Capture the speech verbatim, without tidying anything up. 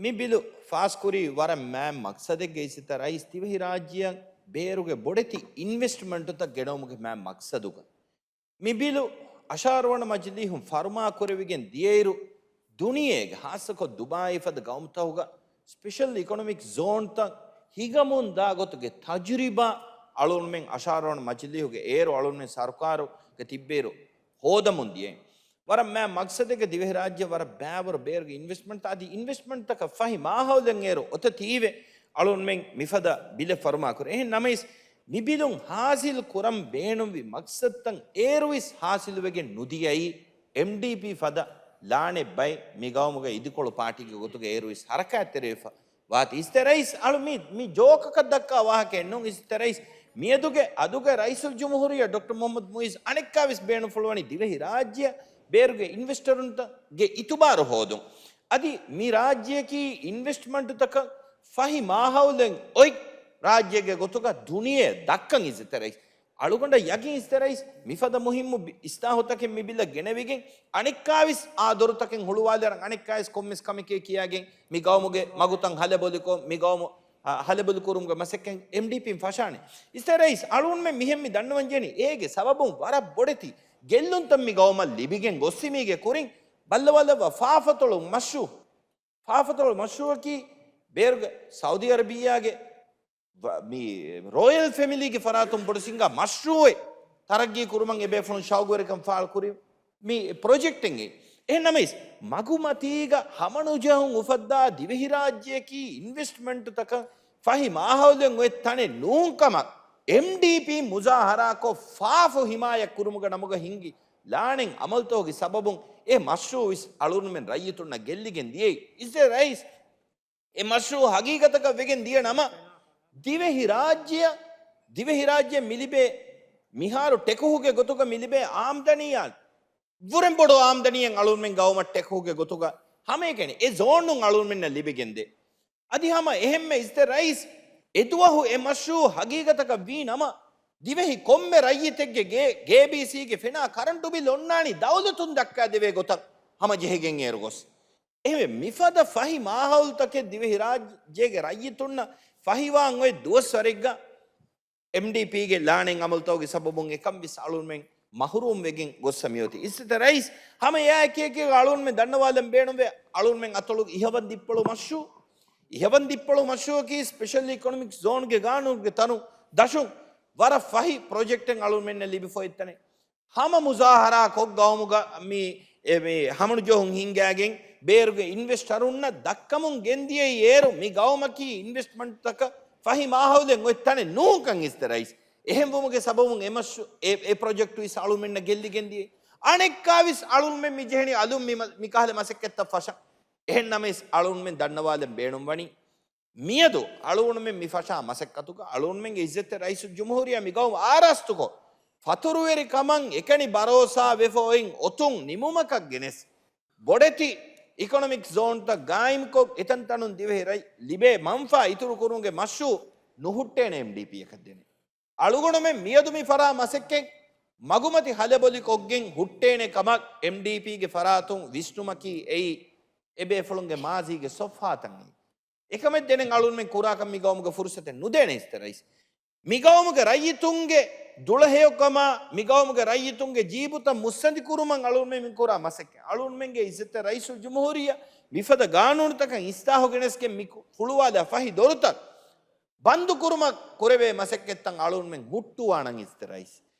މި ބިލު ފާސްކުރީ ވަރަށް މާތް މަޤްޞަދެއްގަ އިއްޒަތްތެރި ރައީސް، ދިވެހިރާއްޖެއަށް ބޭރުގެ ބޮޑެތި އިންވެސްޓްމަންޓުތައް ގެނައުމުގެ މާތް މަޤްޞަދުގަ. މި ބިލު އަށާރަ ވަނަ މަޖިލީހުން ފަރުމާކުރެވިގެން ދިޔައިރު، ދުނިޔޭގެ ހާއްސަކޮށް ދުބާއީ ފަދަ ގައުމުތަކުގަ ސްޕެޝަލް އިކޮނޮމިކް ޒޯންތައް ހިގަމުން ދާ ގޮތުގެ ތަޖުރިބާ އަޅުންމެން އަށާރަ ވަނަ މަޖިލީހުގެ އޭރު އަޅުންމެން ސަރުކާރުގަ ތިއްބޭއިރު ހޯދަމުން ދިޔައިން. ވަރަށް މާ މަގްސަދެއްގެ ދިވެހިރާއްޖެ ވަރަށް ބައިވަރު ބޭރުގެ އިންވެސްޓްމަންޓް އަދި އިންވެސްޓްމަންޓްތަކަށް ފަހި މާހައުލެއް އޭރު އޮތަތީވެ އަޅުންމެން މިފަދަ ބިލެއް ފަރުމާކުރޭ. އެހެން ނަމަވެސް، މި ބިލުން ހާސިލް ކުރަން ބޭނުންވި މަގްސަދުތައް އޭރުވެސް ހާސިލުވެގެން ނުދިޔައީ، އެމްޑީޕީ ފަދަ ލާނެތް ބައެއް މި ގައުމުގަ އިދިކޮޅު ޕާޓީގެ ގޮތުގަ އޭރުވެސް ހަރަކާތްތެރިވެފަ ވާތީ. އިއްޒަތްތެރި ރައީސް އަޅު މި، މި ޖޯކަކަށް ދައްކާ ވާހަކައެއް ނޫން. އިއްޒަތްތެރި ރައީސް މިއަދުގެ، އަދުގެ ރައީސުލްޖުމްހޫރިއްޔާ ޑޮކްޓަރ މުޙައްމަދު މުޢިއްޒު އަނެއްކާވެސް ބޭނުންފުޅުވަނީ ދިވެހިރާއްޖެއަށް ބޭރުގެ އިންވެސްޓަރުންގެ އިތުބާރު ހޯދުން. އަދި މި ރާއްޖެއަކީ އިންވެސްޓްމަންޓުތަކަށް ފަހި މާހައުލެއް އޮތް ރާއްޖޭގެ ގޮތުގަ ދުނިޔެ ދައްކަން. އިއްޒަތްތެރި ރައީސް އަޅުގަނޑަށް ޔަގީން އިއްޒަތްތެރި ރައީސް މިފަދަ މުހިއްމު ބި-، އިސްލާހުތަކެއް މި ބިލަށް ގެނެވިގެން، އަނެއްކާވެސް އާ ދޮރުތަކެއް ހުޅުވާލިއިރަށް އަނެއްކާވެސް ކޮންމެސް ކަމެކޭ ކިޔާގެން މި ގައުމުގެ މަގުތައް ހަލަބޮލިކޮށް، މި ގައުމު، އަ، ހަލަބޮލިކުރުމުގެ މަސައްކަތް އެމްޑީޕީން ފަށާނެ. އިއްޒަތްތެރި ރައީސް އަޅުންމެން މިހެން މި ދަންނަވަން ޖެހެނީ އޭގެ ސަބަބުން ވަރަށް ބޮޑެތި ގެއްލުންތައް މި ގައުމަށް ލިބިގެން ގޮއްސި މީގެ ކުރިން ބައްލަވާލައްވާ ފާފަތޮޅު މަޝްރޫ، ފާފަތޮޅު މަޝްރޫއަކީ ބޭރުގެ ސައުދީ އަރަބިއްޔާގެ ވ-، މި ރޯޔަލް ފެމިލީގެ ފަރާތުން ބޮޑު ސިންގާ މަޝްރޫއެއް ތަރައްގީ ކުރުމަށް އެބޭފުޅުން ޝައުގުވެރިކަން ފާޅުކުރި މި ޕްރޮޖެކްޓެއް. އެހެން ނަމަވެސް، މަގުމަތީގަ ހަމަނުޖެހުން އުފައްދާ ދިވެހިރާއްޖެއަކީ އިންވެސްޓްމަންޓުތަކަށް ފަހި މާހައުލެއް އޮތް ތަނެއް ނޫންކަމަށް އެމްޑީޕީ މުޒާހަރާކޮށް ފާފު ހިމާޔަތް ކުރުމުގެ ނަމުގަ ހިންގި ލާނެތް އަމަލުތަކުގެ ސަބަބުން އެ މަޝްރޫއުވެސް އަޅުންމެން ރައްޔިތުންނަށް ގެއްލިގެން ދިޔައީ. އިއްޒަތްތެރި ރައީސް އެ މަޝްރޫއު ހަގީގަތަކަށް ވެގެން ދިޔަ ނަމަ، ދިވެހިރާއްޖެއަށް، ދިވެހިރާއްޖެ މިލިބޭ، މިހާރު ޓެކުހުގެ ގޮތުގަ މިލިބޭ އާމްދަނީއާ ވުރެން ބޮޑު އާމްދަނީއެއް އަޅުންމެން ގައުމަށް ޓެކުހުގެ ގޮތުގަ ހަމައެކަނި އެ ޒޯނުން އަޅުންމެންނަށް ލިބިގެންދޭ. އަދި ހަމަ އެހެންމެ އިއްޒަތްތެރި ރައީސް އެދުވަހު އެ މަޝްރޫއު ހަގީގަތަކަށް ވީ ނަމަ، ދިވެހި ކޮންމެ ރައްޔިތެއްގެ ގޭ، ގޭބީސީގެ ފެނާ ކަރަންޓު ބިލް އޮންނާނީ ދައުލަތުން ދައްކާދެވޭ ގޮތަށް ހަމަޖެހިގެން އޭރު ގޮސް. އެހެންވެ، މިފަދަ ފަހި މާހައުލުތަކެއް ދިވެހިރާއްޖޭގެ ރައްޔިތުންނަށް ފަހިވާން އޮތް ދުވަސްވަރެއްގަ، އެމްޑީޕީގެ ލާނެތް އަމަލުތަކުގެ ސަބަބުން އެކަން ވެސް އަޅުންމެން މަހުރޫމް ވެގެން ގޮއްސަ މިއޮތީ. އިއްޒަތްތެރި ރައީސް ހަމަ އެއާއެކީ އަޅުންމެން ދަންނަވާލަން ބޭނުންވޭ، އަޅުންމެން އަތޮޅު އިހަވަން ދިއްޕޮޅު މަޝްރޫއު، އިހަވަން ދިއްޕޮޅު މަޝްރޫއަކީ ސްޕެޝަލް އިކޮނޮމިކް ޒޯންގެ ގާނޫނުގެ ތަނު ދަށުން ވަރަށް ފަހި ޕްރޮޖެކްޓެއް އަޅުންމެންނަށް ލިބިފަ އޮތް ތަނެއް. ހަމަ މުޒާހަރާ ކޮށް ގައުމުގަ މި، އެ، މި ހަމަނުޖެހުން ހިންގާގެން ބޭރުގެ އިންވެސްޓަރުންނަށް ދައްކަމުން ގެންދިޔައީ އޭރު މި ގައުމަކީ އިންވެސްޓްމަންޓްތަކަށް ފަހި މާހައުލެއް އޮތް ތަނެއް ނޫންކަން. އިއްޒަތްތެރި ރައީސް އެހެންވުމުގެ ސަބަބުން އެ މަޝް-، އެ، އެ ޕްރޮޖެކްޓު އިސް އަޅުމެންނަށް ގެއްލިގެން ދިޔައީ. އަނެއްކާވެސް އަޅުމެން މި ޖެހެނީ އަލުން މި މަ-، މިކަހަލަ މަސައްކަތްތައް ފަށަން. އެހެން ނަމަވެސް އަޅުމެން ދަންނަވާލަން ބޭނުންވަނީ މިއަދު އަޅުގަނޑުމެން މި ފަށާ މަސައްކަތުގަ އަޅުގަނޑުމެންގެ އިއްޒަތްތެރި ރައީސުލްޖުމްހޫރިއްޔާ މި ގައުމު އާރާސްތުކޮށް، ފަތުރުވެރިކަމަށް އެކަނި ބަރޯސާ ވެފަ އޮތް އޮތުން ނިމުމަކަށް ގެނެސް، ބޮޑެތި އިކޮނޮމިކް ޒޯންތައް ގާއިމްކޮށް، އެތަންތަނުން ދިވެހި ރަށް ލިބޭ މަންފާ އިތުރުކުރުމުގެ މަޝްރޫއު ނުހުއްޓޭނެ އެމްޑީޕީއަކަށް ދެނެ. އަޅުގަނޑުމެން މިއަދު މި ފަށާ މަސައްކަތް މަގުމަތި ހަލަބޮލިކޮށްގެން ހުއްޓޭނެ ކަމަށް އެމްޑީޕީގެ ފަރާތުން ވިސްނުމަކީ އެއީ، އެބޭފުޅުންގެ މާޒީގެ ސޮފްހާތައް އެއީ. އެކަމެއް ދެނެން އަޅުންމެން ކުރާކަން މި ގައުމުގަ ފުރުސަތެއް ނުދޭނެ އިއްޒަތްތެރި ރައީސް. މި ގައުމުގެ ރައްޔިތުންގެ ދުޅަހެޔޮކަމާ، މި ގައުމުގެ ރައްޔިތުންގެ ޖީބުތައް މުއްސަނދިކުރުމަށް އަޅުންމެން މި ކުރާ މަސައްކަތް. އަޅުންމެންގެ އިއްޒަތްތެރި ރައީސުލްޖުމްހޫރިއްޔާ މިފަދަ ގާނޫނުތަކަށް އިސްލާހު ގެނެސްގެން މި ކު-، ހުޅުވާލާ ފަހި ދޮރުތައް ބަންދުކުރުމަށް ކުރެވޭ މަސައްކަތްތައް އަޅުންމެން ހުއްޓުވާނަން އިއްޒަތްތެރި ރައީސް.